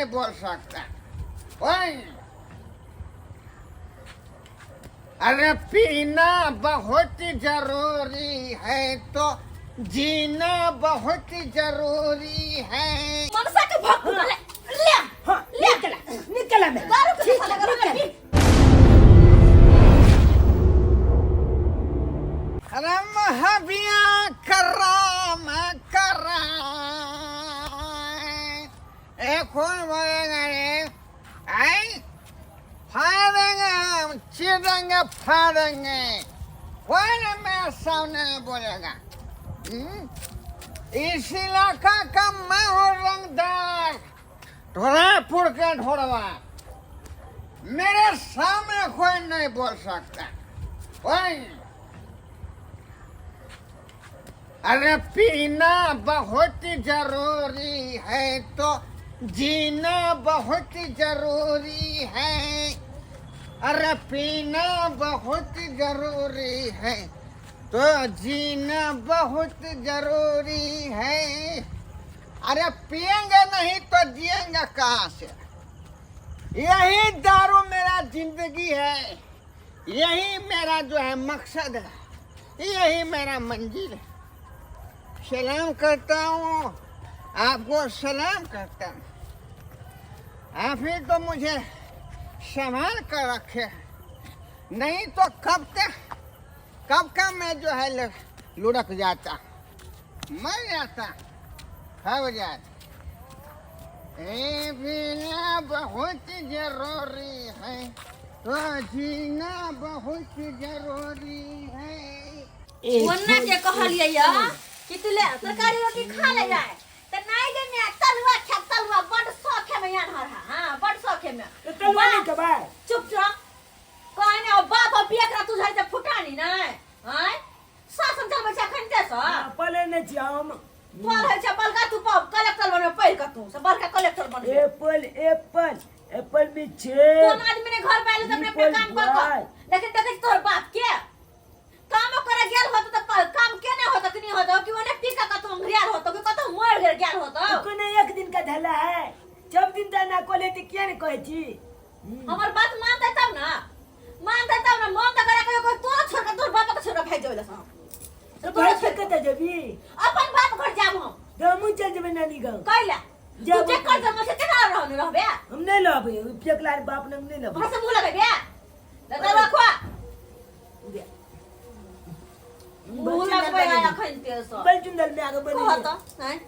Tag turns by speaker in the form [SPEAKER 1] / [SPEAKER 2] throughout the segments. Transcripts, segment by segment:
[SPEAKER 1] नहीं बोल सकता। ओए, अरे पीना बहुत जरूरी है तो जीना बहुत जरूरी है।
[SPEAKER 2] मनसा के भक्त ले ले।
[SPEAKER 3] हाँ,
[SPEAKER 2] ले।
[SPEAKER 3] निकला निकला मैं।
[SPEAKER 2] दारू के
[SPEAKER 3] ठीक
[SPEAKER 2] नशा
[SPEAKER 3] है,
[SPEAKER 2] लगा
[SPEAKER 3] निकल।
[SPEAKER 2] पी।
[SPEAKER 1] रम हबिया कराम करा ए कौन बोलेगा रे? आई फाड़ेंगे हम, चीरेंगे फाड़ेंगे। कौन मेरे सामने बोलेगा? हम्म? इस इलाका का मैं हूँ रंगदार, ढोरापुर का ढोरवा। मेरे सामने कोई नहीं बोल सकता। कोई। अरे पीना बहुत जरूरी है तो जीना बहुत जरूरी है। अरे पीना बहुत जरूरी है तो जीना बहुत जरूरी है। अरे पिएंगे नहीं तो जिएंगे कहाँ से? यही दारू मेरा जिंदगी है, यही मेरा जो है मकसद है, यही मेरा मंजिल है। सलाम करता हूँ आपको, सलाम करता हूँ। आप ही तो मुझे संभाल कर रखे, नहीं तो कब तक कब का मैं जो है लुढ़क जाता, मर जाता, खब जाता। ए पीना बहुत जरूरी है तो जीना बहुत जरूरी है।
[SPEAKER 2] ओन्ना के कहलियै या कि तू ले तरकारी रोटी खा ले जाए त नहीं गे मैं तलुआ खा, तलुआ बड शौक है मैं यार। हां, बड शौक है मैं।
[SPEAKER 3] तो तलुआ नहीं खबै?
[SPEAKER 2] चुप रह कहने ओ बाप ओ पिया करा तू झड़ के फुटानी नै आय शासन चलबै छै अखन ते सँ।
[SPEAKER 3] हाँ, पले नहि छियै हम।
[SPEAKER 2] पढ़ै छै बड़का तू कलेक्टर बनबे पढ़ि कऽ, तू से बड़का कलेक्टर बनबे।
[SPEAKER 3] एप्पल एप्पल एप्पल में छे।
[SPEAKER 2] कोन आदमी ने घर पर आयल तऽ अपने अपने
[SPEAKER 3] एप्पल
[SPEAKER 2] काम कऽ कऽ
[SPEAKER 3] भाई।
[SPEAKER 2] लेकिन देखै छी तोहर बाप के काम करे गेल होत तऽ काम केने होत कि नहीं होत, कि ओने पी कऽ कतौ अंघरियाल होत कि कतौ मरि गेल गेल होत।
[SPEAKER 3] तो कोनो एक दिन का धला है, जब दिन ता ना कोले ते किया ने कहै छी।
[SPEAKER 2] हमर बात मानतै तब ना, मानतै तब ना। मन तऽ करे कहियो तोरा छोड़ कऽ तोहर बाप के छोड़ कऽ भागि जेबै लसन।
[SPEAKER 3] तो भाई से कतऽ जेबी?
[SPEAKER 2] अपन बाप घर जाब हम।
[SPEAKER 3] तो हमहूँ चल जेबै नानी गाँव।
[SPEAKER 2] कैला? तू
[SPEAKER 3] जाब।
[SPEAKER 2] जे कर जन्म से केना रहने रहबे?
[SPEAKER 3] हम नहीं रहबै, फेकला रे बाप ने हम नहीं रहबै।
[SPEAKER 2] हमरा से मुँह लगेबे दादा रखवा मुँह लगबै है अखन ते सब।
[SPEAKER 3] बल चुंदल में आगे बनी।
[SPEAKER 2] कहत हैं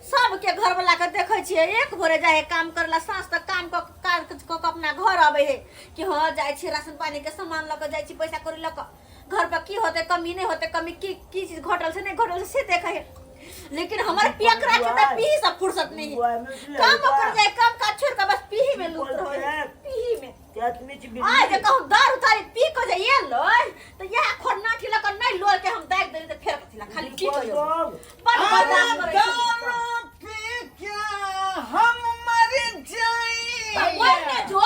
[SPEAKER 2] सबके घर वाला के देखै छियै एक भोरे जाइ है काम करला, साँझ तक काम कऽ काज कऽ कऽ अपना घर अबै है कि हँ जाइ छी राशन पानी के सामान लऽ कऽ जाइ छी, पैसा कौड़ी लऽ कऽ घर पर की होतै कमी, नहि होतै कमी, की की चीज घटल छै, नहि घटल छै से देखै है। लेकिन हमर पियकरा के तऽ पीही सब फुर्सत नहीं है। काम कर जाए काम काज छोड़ के बस पीही में लुप्त रहे, पीही में। आइ जे कहूँ दारू तारी पी के जे एलै तऽ इएह खोरनाठी लऽ कऽ नहि लोल के हम दागि देली तऽ फेर कथी लए खाली पी के एबै। बड़ बदनाम करै छै।
[SPEAKER 1] दारू पी के हम मर
[SPEAKER 2] तऽ
[SPEAKER 1] जाई।
[SPEAKER 2] मरि ने जो।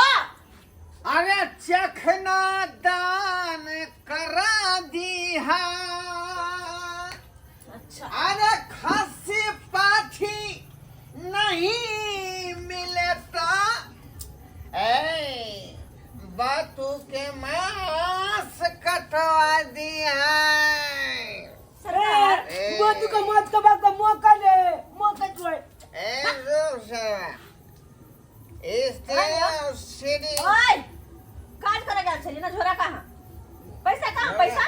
[SPEAKER 1] अरे चखना दान करा दीहा।
[SPEAKER 2] अच्छा।
[SPEAKER 1] अरे खस्सी पाठी नहीं मिलता ए बातू के मांस कटवा दिया।
[SPEAKER 2] सरकार
[SPEAKER 3] बोतू का मौत का बाप का मौका ले मौका जो है।
[SPEAKER 1] ए रुक जरा इस तरह सीढ़ी।
[SPEAKER 2] ओए काज करे गेल छली ना, झोरा कहाँ, पैसा कहाँ, पैसा?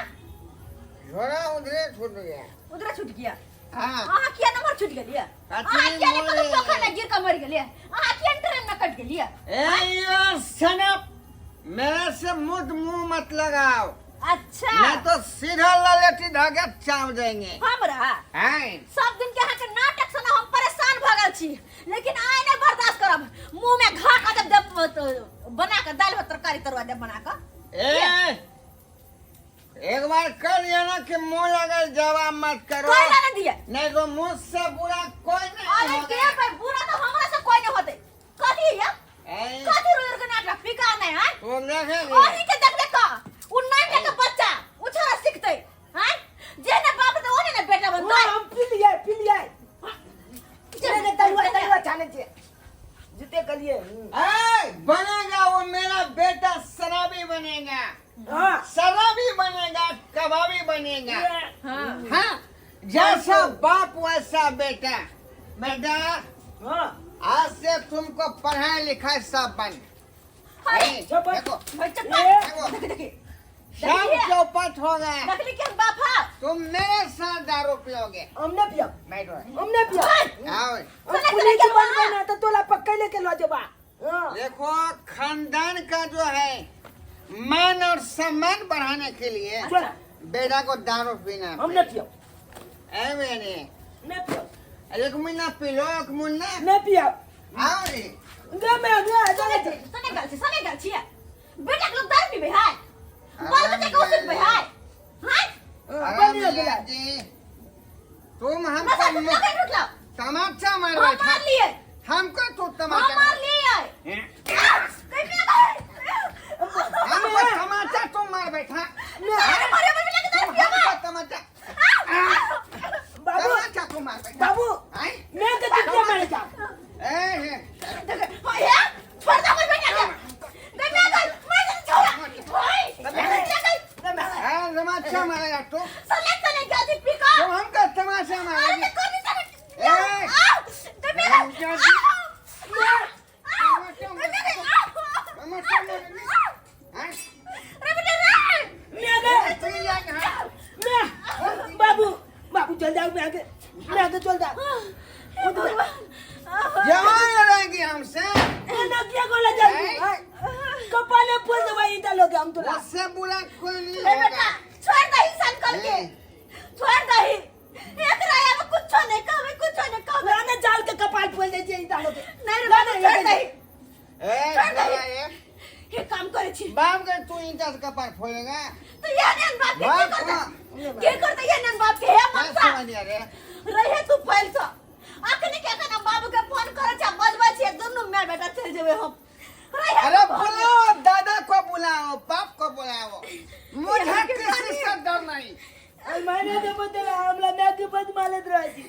[SPEAKER 1] झोरा उधरे छूट गया।
[SPEAKER 2] उधरे छूट गया?
[SPEAKER 1] हाँ।
[SPEAKER 2] अहाँ किया नंबर छूट गेलियै?
[SPEAKER 1] कथी?
[SPEAKER 2] अहाँ किया नहि कतौ
[SPEAKER 1] मोरे?
[SPEAKER 2] पोखरि मे गिर कऽ मरि गेलियै? अहाँ किया ट्रेन मे कटि गेलियै?
[SPEAKER 1] ए यो सनप, मेरे से मुंह मुंह मत लगाओ।
[SPEAKER 2] अच्छा।
[SPEAKER 1] नहीं तो सीधा ललेटी धागे चाव देंगे।
[SPEAKER 2] हमरा
[SPEAKER 1] हैं
[SPEAKER 2] सब दिन के अहाँके नाटक से ना हम परेशान भऽ गेल छी, लेकिन आइ नहि बर्दाश्त करब। मुंह में घा कऽ देब, देब तो बना कऽ दालि भात तरकारी तरुआ देब बना कऽ।
[SPEAKER 1] ए एक बार कर दिया ना कि मुंह लगल जवाब मत करो।
[SPEAKER 2] कोई ना दिए।
[SPEAKER 1] नहीं तो मुझसे बुरा कोई नहीं
[SPEAKER 2] अरे
[SPEAKER 1] होगा।
[SPEAKER 2] के भाई, बुरा तो हमरा से कोई नहीं होते। कथी है?
[SPEAKER 1] ए,
[SPEAKER 2] कथी रोज के नाटक पिका नहीं है?
[SPEAKER 1] तुम देखेंगे।
[SPEAKER 2] ओही के देख देख कऽ उ नाइटा के बच्चा उ छोरा सिखतै हैं, जे ने बाप त ओने ने बेटा बनतै।
[SPEAKER 3] हम पी लिया पी लिया।
[SPEAKER 2] जे
[SPEAKER 3] तलुआ तलुआ छाने छे।
[SPEAKER 1] जैसा बाप वैसा बेटा। बेटा,
[SPEAKER 3] हाँ।
[SPEAKER 1] आज से तुमको पढ़ाई लिखाई सब बंद।
[SPEAKER 2] हाय।
[SPEAKER 3] चुप।
[SPEAKER 1] देखो,
[SPEAKER 2] भाई चप्पल।
[SPEAKER 3] ए।
[SPEAKER 2] देख देख,
[SPEAKER 1] सब चौपट हो गए।
[SPEAKER 2] देखली कि हम बाप हा।
[SPEAKER 1] तुम मेरे साथ दारू पियोगे।
[SPEAKER 3] हम ना पियब।
[SPEAKER 1] बैठो।
[SPEAKER 3] हम ना पियब।
[SPEAKER 1] आओ।
[SPEAKER 3] हम
[SPEAKER 2] सुने,
[SPEAKER 3] पुलिस
[SPEAKER 2] सुने,
[SPEAKER 3] बन
[SPEAKER 2] के
[SPEAKER 3] गए ना तो तोला पक्का लेके लो जेबा। हाँ।
[SPEAKER 1] देखो, खानदान का जो है मान और सम्मान बढ़ाने के लिए
[SPEAKER 3] चल।
[SPEAKER 1] बेटा को दारू पीना।
[SPEAKER 3] हम ना पियब।
[SPEAKER 1] ऐ मेरे
[SPEAKER 3] ना पियब।
[SPEAKER 1] एक महीना पी लो, एक महीना।
[SPEAKER 3] ना पियब।
[SPEAKER 1] आओ रे।
[SPEAKER 3] गे मैं गे
[SPEAKER 2] सुने
[SPEAKER 3] जा।
[SPEAKER 2] सुने गल छी, सुने गल छी। बेटा के लोग दारू पीबे है, बाल बच्चा के औसत पे है हाय।
[SPEAKER 3] बन गेला।
[SPEAKER 1] जी, तुम
[SPEAKER 2] नशा
[SPEAKER 1] हमको
[SPEAKER 2] से लगे रुकला।
[SPEAKER 1] तमाचा मार
[SPEAKER 2] हम
[SPEAKER 1] बैठा।
[SPEAKER 2] मार लिए।
[SPEAKER 1] हमको तू
[SPEAKER 2] हम
[SPEAKER 1] तमाचा
[SPEAKER 2] मार लिए।
[SPEAKER 1] हैं?
[SPEAKER 2] कहीं पे गए।
[SPEAKER 1] हमको तमाचा तुम मार बैठा।
[SPEAKER 2] अरे मारे बेटा के दारू
[SPEAKER 1] तुम
[SPEAKER 2] पिया।
[SPEAKER 1] हमको तमाचा,
[SPEAKER 3] बाबू।
[SPEAKER 1] तमाचा तुम मार बैठा।
[SPEAKER 3] बाबू।
[SPEAKER 1] हैं?
[SPEAKER 3] मैं के किया मारे जा।
[SPEAKER 1] ए, ए,
[SPEAKER 2] देख हे, छोड़ दे हमर बेटा के। दे मैं गई, मैं तो छोड़ा ओए बेटा गई।
[SPEAKER 1] ए, तमाचा मारेगा तू?
[SPEAKER 2] सले सले गलती पी का।
[SPEAKER 1] तुम हमको तमाचा
[SPEAKER 2] अरे
[SPEAKER 1] मारेगी?
[SPEAKER 2] तो कौन सा?
[SPEAKER 1] ए।
[SPEAKER 2] आओ दे मैं गई। आओ आओ दे मैं गई।
[SPEAKER 1] तमाचा मारेगी? हैं?
[SPEAKER 2] अरे बेटा रे।
[SPEAKER 3] मैं गे।
[SPEAKER 1] तू यहाँ।
[SPEAKER 3] मैं बाबू, बाबू चल जाओ। मैं आगे चल जा।
[SPEAKER 2] हे भगवान।
[SPEAKER 1] जवान लड़ेगी हमसे?
[SPEAKER 3] ना किया गोला जल्दी कपाले फूल दवाई इधर लोग हम तोला।
[SPEAKER 1] उससे बुरा कोई नहीं
[SPEAKER 2] ए बेटा,
[SPEAKER 1] होगा।
[SPEAKER 2] छोड़ दही सन करके।
[SPEAKER 1] ए।
[SPEAKER 2] छोड़ दही, एकरा अब कुछो नहीं कहबे, कुछो नहीं कहबे।
[SPEAKER 3] पुराने जाल के कपाल फूल दे जे इधर लोग।
[SPEAKER 2] नहीं रे बाबू, छोड़ दही।
[SPEAKER 1] ए,
[SPEAKER 2] छोड़ दही।
[SPEAKER 1] साला ये
[SPEAKER 2] हे, काम करे छी।
[SPEAKER 1] बाप के तू ईंटा से कपार फोड़ेगा?
[SPEAKER 2] तो ये नन बाप के
[SPEAKER 1] बाप
[SPEAKER 2] की करता
[SPEAKER 1] को-
[SPEAKER 2] के करता ये नन बाप के हे
[SPEAKER 1] क्या
[SPEAKER 2] मनसा
[SPEAKER 1] समझ लिया रे?
[SPEAKER 2] रहे तू फैल छ। अखनी के कना बाबू के फोन करे छ, बजबै छी, दुनू my बेटा चल जेबै हम। रहे
[SPEAKER 1] अरे
[SPEAKER 2] तू घर में।
[SPEAKER 1] बुलाओ, दादा को बुलाओ, बाप को बुलाओ, मुझे
[SPEAKER 2] यहाँ के
[SPEAKER 1] किसी
[SPEAKER 2] गाली।
[SPEAKER 1] से डर नहीं।
[SPEAKER 3] और मैंने तो बदला हमला मैं के बद मालत रही।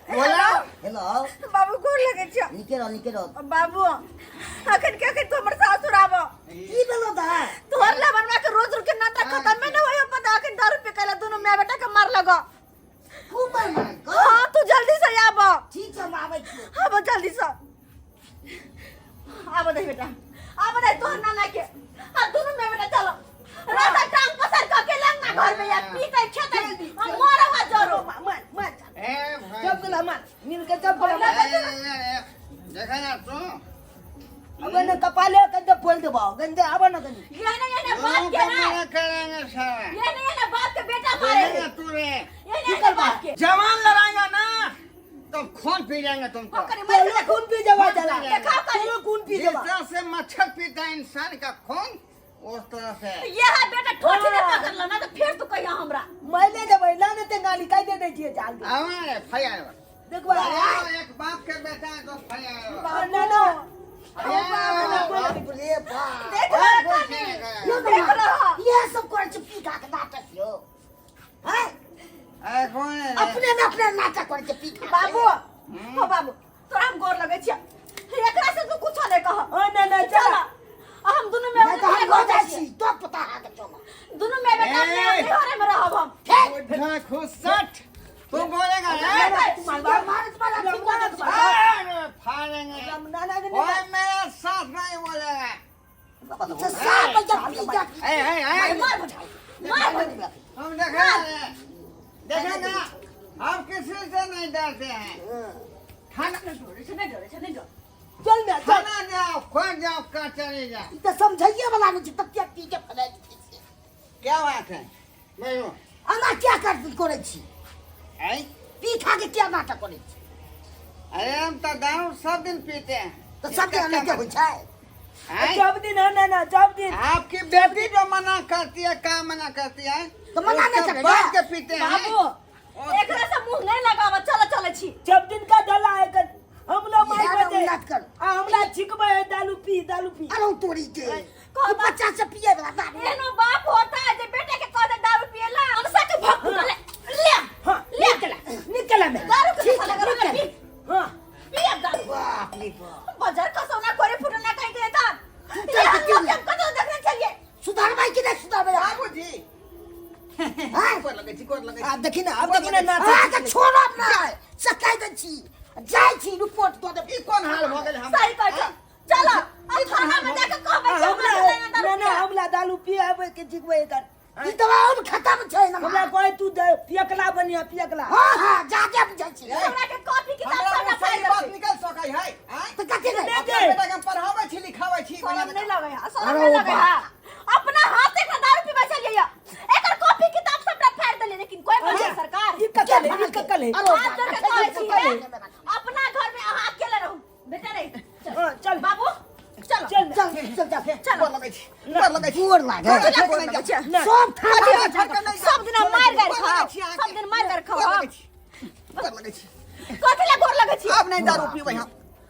[SPEAKER 1] बोलाओ।
[SPEAKER 4] हेलो।
[SPEAKER 2] बाबू, गोर लगे छ।
[SPEAKER 4] निके रहो, निके रहो।
[SPEAKER 2] बाबू, अखन के अखन तू हमर सासुर आब।
[SPEAKER 4] की भेलो दा?
[SPEAKER 2] तोहर लबनवा के रोज रोज के नाटक खत्म में न होयो पता। अखन दारू पी के दुनू my बेटा के मार लगो।
[SPEAKER 4] खूब मार मार।
[SPEAKER 2] हाँ, तू जल्दी से आब।
[SPEAKER 4] ठीक छै, हम आबै छी।
[SPEAKER 2] आब जल्दी से आब। दे बेटा, आब दे तोहर नाना के आ दुनू my बेटा चलो। राता टांग पसार क के लंग ना घर में या पीते खेते हम मरवा जरो।
[SPEAKER 3] मार मार मार।
[SPEAKER 1] ए भाई।
[SPEAKER 3] जब गला मार मिल के जब गला मार।
[SPEAKER 1] ए, ए, ए, देखा ना तू।
[SPEAKER 3] अब न कपाले गंदे फोल देबो गंदे, अब न गंदे।
[SPEAKER 2] ये ना, ये ना बाप
[SPEAKER 1] दोनों
[SPEAKER 2] के
[SPEAKER 1] का
[SPEAKER 2] ना।
[SPEAKER 1] मना करेंगे सारा।
[SPEAKER 2] ये ना, ये ना बाप के बेटा मारे।
[SPEAKER 1] देखेगा तू रे।
[SPEAKER 2] ये ना, ये ना बाप के।
[SPEAKER 1] जवान लड़ाएगा ना तो खून पी जाएंगे तुमको।
[SPEAKER 2] ओकरे मार
[SPEAKER 3] तेरो खून पी जवा चला।
[SPEAKER 2] देखाओ करी।
[SPEAKER 3] तेरो खून पी
[SPEAKER 1] जिस
[SPEAKER 3] जवा।
[SPEAKER 1] तरह से मच्छर पीता है इंसान का खून, उस तरह से।
[SPEAKER 2] ये है बेटा, ठोठी ने पकड़ लो ना तो फिर तू कहिया हमरा।
[SPEAKER 3] मैले देबै ला ने ते गाली काई दे दै छियै जाल के।
[SPEAKER 1] आवा रे फैया।
[SPEAKER 3] देखबा।
[SPEAKER 1] एक बाप के बेटा है तो फैया।
[SPEAKER 3] ना ना।
[SPEAKER 4] बाप रे बाप।
[SPEAKER 2] देख रहा कानी, देख रहा।
[SPEAKER 4] इएह सब करै छै पी खा के नाटक यौ हैं?
[SPEAKER 1] कौन है रे?
[SPEAKER 4] अपने में अपने नाटक करै छै पी खा के।
[SPEAKER 2] बाबू, हो बाबू, तोरा हम गोर लगै छियै, एकरा से तू कुछो नहीं कह।
[SPEAKER 3] ओ ना ना।
[SPEAKER 2] चल।
[SPEAKER 3] चल।
[SPEAKER 2] आ हम दुनू में
[SPEAKER 4] नहि तऽ हम घर जाइ छी तो पता है के चल।
[SPEAKER 2] दुनू में बेटा अपने
[SPEAKER 1] ए!
[SPEAKER 2] अपने घरे में रहब हम।
[SPEAKER 1] बुढ़ा खुसट, तू बोलेगा रे?
[SPEAKER 3] मार
[SPEAKER 4] मार मार मार, ठीक बात छै।
[SPEAKER 1] अरे, फाड़ेंगे।
[SPEAKER 3] ना ना।
[SPEAKER 1] कोई मेरा साथ नहीं बोलेगा।
[SPEAKER 4] ई तऽ साफ है जब पी जा।
[SPEAKER 1] ए ए ए।
[SPEAKER 2] मार भटा, मार भटा।
[SPEAKER 1] हम देखेंगे, देखेंगे, हम किसी से नहीं डरते हैं। थाना
[SPEAKER 2] नहीं डरे छै, नहीं डरे छै, नहीं डरे।
[SPEAKER 3] चल मैं चल।
[SPEAKER 1] थाना जाओ, खोज जाओ, कचहरी जाओ।
[SPEAKER 4] ई तऽ समझैये वाला नहि छै, तते पी के फैलाइ छै।
[SPEAKER 1] क्या बात है बैठो।
[SPEAKER 4] एना किया कर करै छी?
[SPEAKER 1] आई।
[SPEAKER 4] पी खा के किया नाटक करै छी?
[SPEAKER 1] अरे, हम तो दारू सब दिन पीते हैं।
[SPEAKER 4] तऽ सब दिन एनाहिते होइ छै?
[SPEAKER 1] हैं?
[SPEAKER 3] जब दिन है ना ना जब दिन।
[SPEAKER 1] आपकी बेटी जो मना करती है, का मना करती है?
[SPEAKER 4] तो मना नहीं
[SPEAKER 1] उसके
[SPEAKER 4] करते।
[SPEAKER 1] बाद के पीते हैं।
[SPEAKER 2] बाबू, एकरा से मुंह नहीं लगाव, चल चल छी।
[SPEAKER 3] जब दिन का डला है कर हमला मार
[SPEAKER 4] इएह ने
[SPEAKER 3] बजे
[SPEAKER 4] उन्नत कर।
[SPEAKER 3] आ हमला छिकबै है, दारू पी, दारू पी।
[SPEAKER 4] अरे तोरी के ई बच्चा से पिए वाला दारू।
[SPEAKER 2] एनो बाप होता है जे बेटे के कह दे दारू पिएला? मनसा के भक्त ले ले।
[SPEAKER 3] हाँ।
[SPEAKER 2] ले।
[SPEAKER 3] निकला निकला मैं।
[SPEAKER 2] दारू के
[SPEAKER 4] ठीक
[SPEAKER 2] नशा
[SPEAKER 4] है,
[SPEAKER 2] लगा
[SPEAKER 4] निकल।
[SPEAKER 2] पी।
[SPEAKER 3] हाँ।
[SPEAKER 2] पी अब दारू।
[SPEAKER 4] बाप रे बाप।
[SPEAKER 2] बाजार का सोना कोरे फुटना कहीं के था।
[SPEAKER 4] तू
[SPEAKER 2] ये
[SPEAKER 4] चल
[SPEAKER 2] हम
[SPEAKER 4] के
[SPEAKER 2] लोग
[SPEAKER 4] पी ले।
[SPEAKER 2] हम कतो देखने चलिए।
[SPEAKER 4] सुधारबै कि नहि सुधारबै?
[SPEAKER 1] बाबूजी।
[SPEAKER 4] हैं?
[SPEAKER 1] गोर लगै छी, गोर लगै छी।
[SPEAKER 3] आ देखी ना, अब देखी ना नाच।
[SPEAKER 4] आ, अहाँके छोड़ब नहि से कहि दै छी, जाइ छी रिपोर्ट दऽ देब।
[SPEAKER 1] ई कोन हाल भऽ गेल हमरा?
[SPEAKER 2] सही कहै छौ। चलो, अब थाना में जाके कहबै कि
[SPEAKER 3] हमरा
[SPEAKER 2] हमरा से
[SPEAKER 3] ना
[SPEAKER 2] दारू
[SPEAKER 3] ना
[SPEAKER 2] पिया।
[SPEAKER 3] हमरा दारू पियाबै के जिगबै एकर।
[SPEAKER 4] ई दवा और खत्म छै ना।
[SPEAKER 3] हमरा कहै तू पियकला बनिया पियकला।
[SPEAKER 4] हाँ हाँ, जाके बुझै छी।
[SPEAKER 2] हमरा के कॉपी किताब
[SPEAKER 1] हमरा
[SPEAKER 2] सबटा
[SPEAKER 1] मुँह से
[SPEAKER 2] फाड़ि
[SPEAKER 1] ई बात
[SPEAKER 2] देलकै।
[SPEAKER 1] निकल सकै है, आँय?
[SPEAKER 4] तऽ कथी रे?
[SPEAKER 3] नहि
[SPEAKER 1] अपना
[SPEAKER 3] दे।
[SPEAKER 1] बेटा के हम पढ़ाबै छी लिखाबै छी
[SPEAKER 2] शरम
[SPEAKER 1] बढ़िआँ
[SPEAKER 2] नहीं
[SPEAKER 1] जकाँ।
[SPEAKER 2] लगे है, शरम
[SPEAKER 4] अरे
[SPEAKER 2] नहीं
[SPEAKER 4] ओ
[SPEAKER 2] लगे
[SPEAKER 4] बाप।
[SPEAKER 2] है। अपना हाथे के दारू पीबै छलियै, एकर कॉपी किताब सबटा फाड़ि देलियै, लेकिन कोई बोले सरकार
[SPEAKER 3] ई ककल है, ई ककल है।
[SPEAKER 4] अरे ओ
[SPEAKER 2] हाथ जोड़ के
[SPEAKER 4] बाप,
[SPEAKER 2] कहै छियै,
[SPEAKER 4] ककल।
[SPEAKER 2] अपना घर में अहाँ अकेले रहू बेटा रे। चल।
[SPEAKER 3] हाँ, चल।
[SPEAKER 2] बाबू चलो।
[SPEAKER 3] चल।
[SPEAKER 4] चल चल चल।
[SPEAKER 2] चलो।
[SPEAKER 1] गोर लगै छी, गोर लगै छी।
[SPEAKER 4] गोर लागै।
[SPEAKER 1] गोर लगै छी,
[SPEAKER 2] गोर
[SPEAKER 1] नहि जाउ।
[SPEAKER 4] सब थाना
[SPEAKER 1] गोर लगै छी,
[SPEAKER 2] सब दिना मारि गारि
[SPEAKER 1] गोर
[SPEAKER 2] खाओ,
[SPEAKER 1] लगै छी अहाँके।
[SPEAKER 2] सब दिन मारि गारि खाओ।
[SPEAKER 1] गोर लगै छी, गोर लगै छी।
[SPEAKER 2] कथी ला गोर लगै छी?
[SPEAKER 1] आब नहि दारू पीबै हम,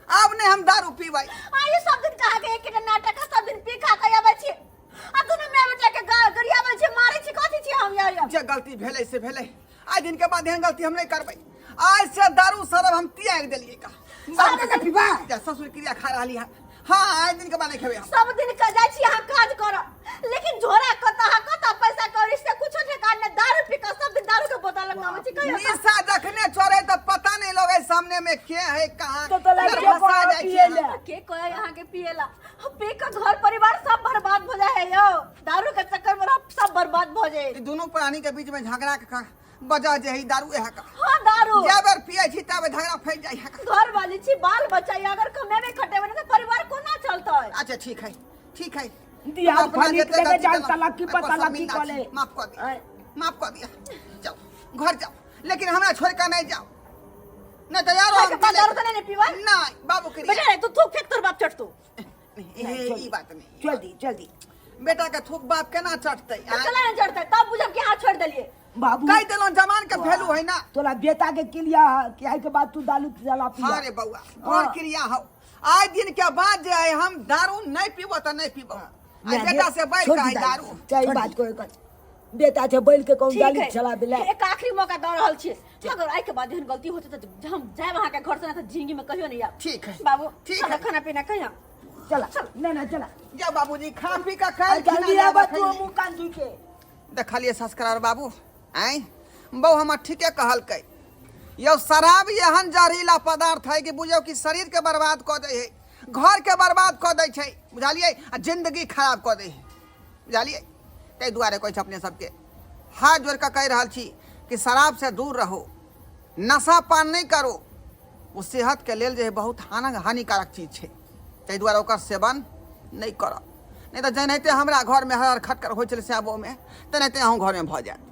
[SPEAKER 1] आब नहि हम दारू पीबै।
[SPEAKER 2] आइ सब दिन कहा के एक नाटक है, सब दिन पी खा के आबै छी आ दुनू माय बेटा के गरियाबै छी, मारै छी, कथी छी हम यार?
[SPEAKER 1] जे गलती भेलै से भेलै, आइ दिन के बाद एहन गलती हम नहि करबै। आइ से दारू शराब हम त्याग देलियै का।
[SPEAKER 4] सब दिन पीबै?
[SPEAKER 1] जा, ससुर क्रिया खा रहली है। हाँ, आइ दिन के बाद नहि खेबै हम।
[SPEAKER 2] सब दिन के जाइ छी अहाँ काज करऽ, लेकिन झोरा कतऽ, अहाँ कतऽ पैसा कौड़ी से कुछो ठेकान नहि। दारू पी कऽ सब दिन दारू के बोतल लग आबै छी कहियो।
[SPEAKER 1] निशा जखने चढ़े तऽ पता नहीं लगे सामने में के है कहाँ।
[SPEAKER 3] तो तो लगे
[SPEAKER 1] फिर फंसा
[SPEAKER 3] कहाँ
[SPEAKER 1] जाइ
[SPEAKER 3] पिए
[SPEAKER 1] छी।
[SPEAKER 3] ले।
[SPEAKER 2] के कहे अहाँ के पिएला, पी के घर परिवार सब बर्बाद भ जाए है यौ, दारू के चक्कर में सब बर्बाद भ जाए।
[SPEAKER 1] ई दुनू प्राणी के बीच में झगड़ा के वजह जे है दारू है का।
[SPEAKER 2] हाँ, दारू।
[SPEAKER 1] जै बेर पिए छी तब झगड़ा फैल जाइ है का।
[SPEAKER 2] घर वाली छी, बाल बच्चा ये अगर कमेबे खटेबे नहीं तो परिवार कोना चलतै?
[SPEAKER 1] अच्छा ठीक है, ठीक है।
[SPEAKER 3] दिया
[SPEAKER 1] हम अपना
[SPEAKER 3] खाली
[SPEAKER 1] जते
[SPEAKER 3] लेके
[SPEAKER 1] गलती
[SPEAKER 3] जान
[SPEAKER 1] केलहुँ,
[SPEAKER 3] तलाक की
[SPEAKER 1] एहि पर
[SPEAKER 3] पता लगी
[SPEAKER 1] शर्मिंदा छी।
[SPEAKER 3] कले।
[SPEAKER 1] माफ कर दिया,
[SPEAKER 3] आँय।
[SPEAKER 1] माफ कर दिया। जाओ घर जाओ, लेकिन हमरा छोड़ के नहीं जाओ, नहीं तो यार
[SPEAKER 2] खाय
[SPEAKER 1] हम
[SPEAKER 2] के बाद दारू तो नहीं पीबै?
[SPEAKER 1] नहीं बाबू के
[SPEAKER 2] बेटा रे, तू थूक फेंक, तोर बाप चटतो।
[SPEAKER 1] ई बात नहीं।
[SPEAKER 3] चल दी, चल दी।
[SPEAKER 1] बेटा के थूक बाप केना चटतै?
[SPEAKER 2] तो चला नहीं चढ़तै तब बुझब कि हाथ छोड़ देलिए।
[SPEAKER 3] बाबू
[SPEAKER 1] कहि देलहुँ जवान के वैल्यू है ना।
[SPEAKER 3] तोरा बेटा के क्रिया कि आइ के बाद तू दारू जला पिया।
[SPEAKER 1] हाँ रे बउआ, तोहर क्रिया हो। आइ दिन के बाद जे है हम दारू नहीं पीबो तऽ नहीं पीबो। आ बेटा से बैठ
[SPEAKER 3] छोड़
[SPEAKER 1] के
[SPEAKER 3] दी
[SPEAKER 1] आइ दारू।
[SPEAKER 3] चाहे बात कोई कर, बेटा छै बैल के कहूँ
[SPEAKER 2] ठीक
[SPEAKER 3] गाली
[SPEAKER 2] है,
[SPEAKER 3] चला देला।
[SPEAKER 2] एक आखिरी मौका दऽ रहल छी, अगर आइ के बाद एहन गलती होते तऽ हम जायब अहाँ के घर से, ना तऽ जिंदगी में कहियो नहीं आयब।
[SPEAKER 1] ठीक है।
[SPEAKER 2] बाबू,
[SPEAKER 1] ठीक
[SPEAKER 2] चलो
[SPEAKER 1] है।
[SPEAKER 2] खाना पीना कहियो।
[SPEAKER 3] चला ना ना चला।
[SPEAKER 1] जा बाबूजी, खा पी के खाइ।
[SPEAKER 3] जल्दी आबा तू मुँह कान धुइ के।
[SPEAKER 1] देखलिए संस्कार बाबू, आँय बहू हमर ठीके कहलकै यौ, शराब एहन जहरीला पदार्थ है कि बुझियौ कि शरीर के बर्बाद कऽ दै है, घर के बर्बाद कऽ दै छै, बुझलियै, आ जिंदगी खराब कऽ दै है, बुझलियै। ताहि दुआरे कहै छै अपने सबके हाथ जोड़ि कऽ कहि रहल छी कि शराब से दूर रहू, नशा पान नहि करू, ओ सेहतके लेल जे है बहुत हानिकारक चीज छै, ताहि दुआरे ओकर सेवन नहि करब, नहि तऽ जेनाहिते हमरा घरमे हर खटकर होइ छलै साबोमे तेनाहिते अहूँ घरमे भऽ जायत।